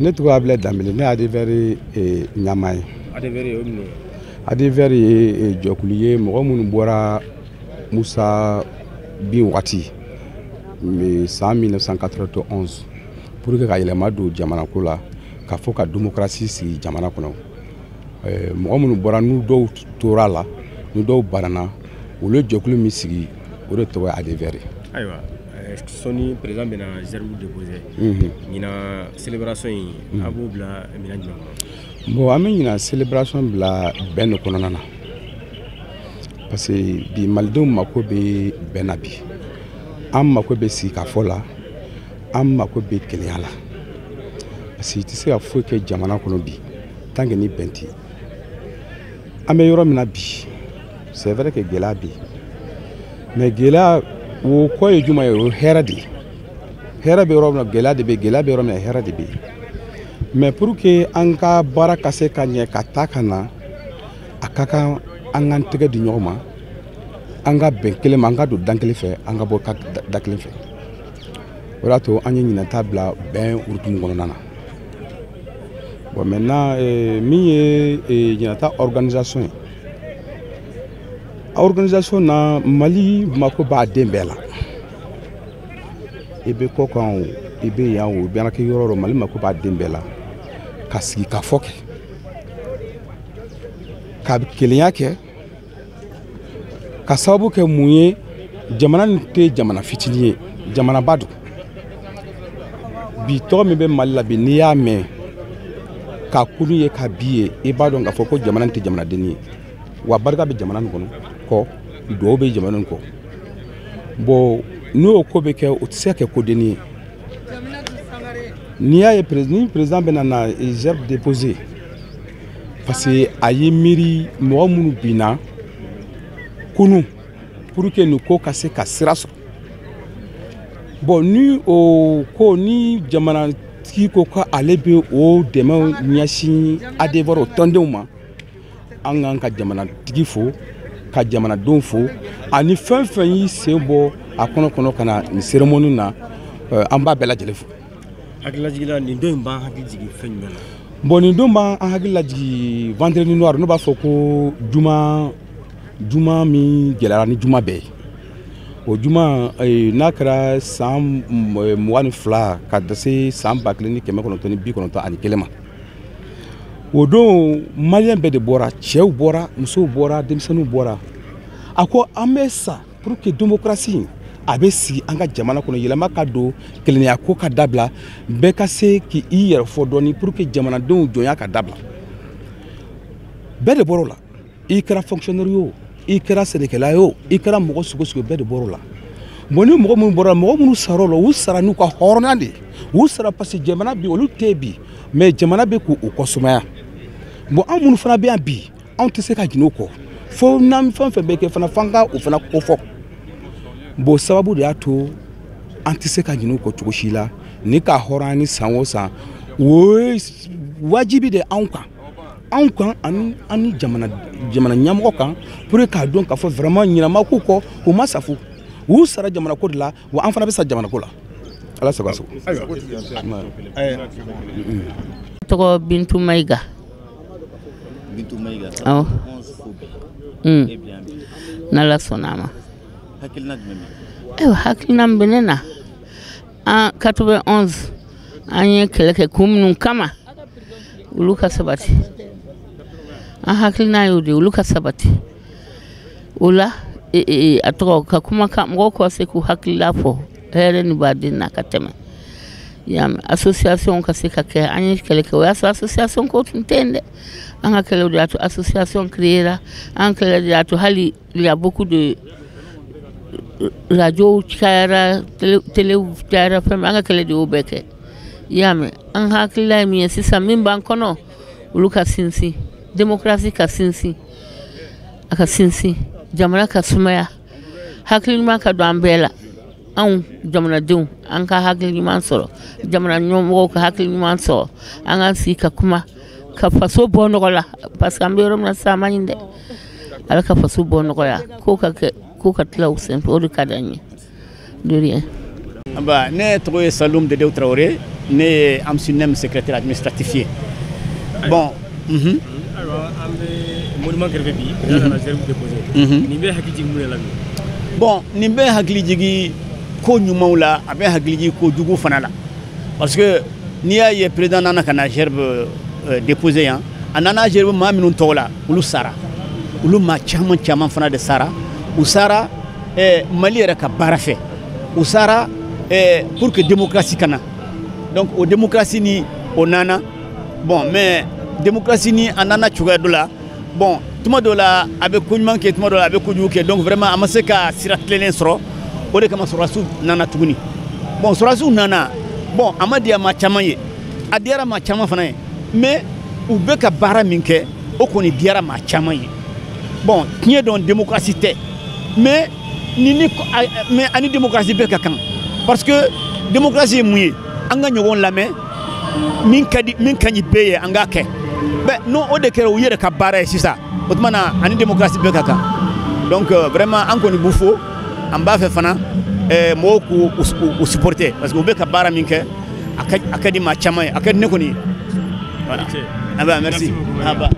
Ne tɔgɔ Abdoulaye Dembélé, ne ADVR ɲɛmaa ye. ADVR ye mun ye? ADVR ye jɛkulu ye, mɔgɔ minnu bɔra Musa bin wagati san 1991 pour que ka yɛlɛma don jamana ko la, ka fɔ ka démocratie sigi jamana kɔnɔ. Mɔgɔ minnu bɔra, n'u dɔw tora la, ni dɔw banana, olu ye jɛkulu min sigi, o de tɔgɔ ye ADVR ye. Ayiwa, sɔnni président bɛna gerbe déposer, ɲinan célébration in, a b'o bila minɛn jumɛn kɔnɔ? Bon, an bɛ ɲinan célébration bila bɛn de kɔnɔna na, parce que bi malidenw mako bɛ bɛn na. Bi an mako bɛ sigikafɔ la, an mako bɛ kelenya la, parce que i tɛ se ka foyi kɛ jamana kɔnɔ bi tant que ni bɛn tɛ yen. An bɛ yɔrɔ min na bi, c'est vrai que gɛlɛya bɛ yen, mais gɛlɛya o kɔ ye jumɛn ye? O ye hɛrɛ de ye. Hɛrɛ bɛ yɔrɔ min na, gɛlɛya de bɛ yen. Gɛlɛya bɛ yɔrɔ min na, hɛrɛ de bɛ yen. Mais pour que an ka baara ka se ka ɲɛ ka taa ka na, a ka kan an k'an tɛgɛ di ɲɔgɔn ma, an ka bɛn kelen ma, an ka don dan kelen fɛ, an ka bɔ da kelen fɛ. O de y'a to an ye ɲinan ta bila bɛn hukumu kɔnɔna na. Bon, maintenant, min ye ɲinan ta organisation ye, organisation na, Mali mako b'a den bɛɛ la. I bɛ kɔ kan o, i bɛ yan o, i bɛ kɛ yɔrɔ o yɔrɔ, Mali mako b'a den bɛɛ la ka sigi ka fɔ kɛ, ka kelenya kɛ, ka sababu kɛ mun ye? Jamana nin tɛ jamana fitinin ye, jamanaba don. Bi tɔgɔ min bɛ Mali la bi, n'i y'a mɛn ka kunu ye ka bi ye, i b'a dɔn k'a fɔ ko jamana nin tɛ jamanadenni ye. Wa barika bɛ jamana nin kɔnɔ kɔ, duwawu bɛ jamana nin kɔ. Bon, n'o ko bɛ kɛ, o tɛ se ka kɛ kodenni ye. N'i y'a ye ni président bɛna na gerbe déposer, parce que a ye miiri mɔgɔ minnu binna kunun pour que nin ko ka se ka sira sɔrɔ. Bon, ni o ko ni jamanatigi ko k'ale bɛ o dɛmɛ ɲɛsin ADVR o tɔndenw ma, an k'an ka jamanatigi fo, ka jamanadenw fo, ani fɛn fɛn y'i sen bɔ a kɔnɔ ka na nin cérémonie na, an b'a bɛɛ lajɛlen fo. Hakililajigin, nin don in b'an hakili jigin fɛn jumɛn na? Bon, nin don b'an hakili lajigin vendredi noir, n'o b'a fɔ ko juma, juma min gɛlɛyara ni juma bɛɛ ye. O juma, n'a kɛra san 22 ka se san 1991 ma, o don maliyɛn bɛɛ de bɔra, cɛw bɔra, musow bɔra, denmisɛnninw bɔra. A ko an bɛ sa pour que démocratie a bɛ sigi an ka jamana kɔnɔ, yɛlɛma ka don, kelenya ko ka dabila, bɛɛ ka se k'i yɛrɛ fɔ dɔɔni pour que jamanadenw jɔnya ka dabila. Bɛɛ de bɔra o la. I kɛra fonctionnaire ye o, i kɛra sɛnɛkɛla ye o, i kɛra mɔgɔ sugu sugu, bɛɛ de bɔra o la. Bon, ni mɔgɔ minnu bɔra, mɔgɔ minnu sara o la, u sara n'u ka hɔrɔnya de ye. U sara parce que jamana bi, olu tɛ bi, mais jamana bɛ k'u kɔ sumaya. Bon, an minnu fana bɛ yan bi, anw tɛ se ka ɲinɛ o kɔ, fo n'an fɛn fɛn bɛ kɛ fana, f'an ka o fana ko fɔ. Bon, sababu de y'a to an tɛ se ka ɲinɛ o kɔ cogo si la. Ni ka hɔrɔnya ni san o san, o ye wajibi de anw kan, anw kan ani an ni jamana ɲɛmɔgɔ kan, pour que k'a dɔn k'a fɔ vraiment ɲinɛ ma k'u kɔ, u ma sa fu, u sara jamana ko de la, wa an fana bɛ sa jamana ko la. Ala sago sago. Tɔgɔ Bintu Mayiga. Bintu Mayiga. Awɔ. N'Ala sɔnna a ma. Hakilina jumɛn bɛ? Ayiwa, hakilina min bɛ ne na, an 91, an ye kɛlɛ kɛ kun minnu kama, olu ka sabati. An hakilina y'o de ye, olu ka sabati. O la, a tɔgɔ ka kumakan, mɔgɔw ka se k'u hakilila fɔ hɛrɛ ni baden na ka tɛmɛ. Y'a mɛn, association ka se ka kɛ. An ye kɛlɛ kɛ, o y'a sɔrɔ association ko tun tɛ yen dɛ. An ka kɛlɛw de y'a to association créera. An kɛlɛ de y'a to hali il y a beaucoup de radio cayara, télé cayara, fɛn bɛɛ. An ka kɛlɛ de y'o bɛɛ kɛ. I y'a mɛn, an hakilila ye min ye sisan, min b'an kɔnɔ, olu ka sinsin, démocratie ka sinsin, a ka sinsin, jamana ka sumaya, hakili ɲuman ka don an bɛɛ la. Anw jamanadenw, an ka hakili ɲuman sɔrɔ, jamana ɲɛmɔgɔw ka hakili ɲuman sɔrɔ, an ka sigi ka kuma ka faso bɔ nɔgɔ la, parce que an bɛ yɔrɔ min na sisan, a man ɲi dɛ. Ala ka faso bɔ nɔgɔya, ko ka kɛ, ko ka tila u senfɛ, o de ka d'an ye. De rien. Ba, ne tɔgɔ ye Salum Dedew Traoré. Ne ye AMSUNEM secrétaire administratif ye. Bon. Ayiwa, an bɛ monument kɛrɛfɛ bi, président nana gerbe déposer. Nin bɛ hakili jigin mun de la bi? Bon, nin bɛ hakili jigin ko ɲumanw la, a bɛ hakili jigin ko jugu fana la. Parce que n'i y'a ye président nana ka na gerbe déposer yan, a nana gerbe maa minnu tɔgɔ la, olu sara. Olu maa caman caman fana de sara. U sara Mali yɛrɛ ka baara fɛ. U sara pour que démocratie ka na. Donc o démocratie ni o nana, bon, mais démocratie ni a nana cogoya dɔ la. Bon, tuma dɔ la a bɛ ko ɲuman kɛ, tuma dɔ la a bɛ kojugu kɛ. Donc vraiment a ma se ka sira tilennen sɔrɔ. O de kama sɔrɔdasiw nana tuguni. Bon, sɔrɔdasiw nana, bon, a ma diya maa caman ye, a diyara maa caman fana ye, mais u bɛ ka baara min kɛ, o kɔni diyara maa caman ye. Bon, tiɲɛ dɔn, démocratie tɛ, mais ni ni mais ani démocratie bɛɛ ka kan, parce que démocratie ye mun ye? An ka ɲɔgɔn lamɛn, min ka di, min ka ɲi bɛɛ ye, an k'a kɛ. Bɛ n'o o de kɛra u yɛrɛ ka baara ye sisan, o tuma na ani démocratie bɛɛ ka kan. Donc vraiment an kɔni b'u fo, an b'a fɛ fana mɔgɔw k'u u supporter, parce que u bɛ ka baara min kɛ, a ka di maa caman ye, a ka di ne kɔni ye. Voilà. Ah ben, merci. Ah bah.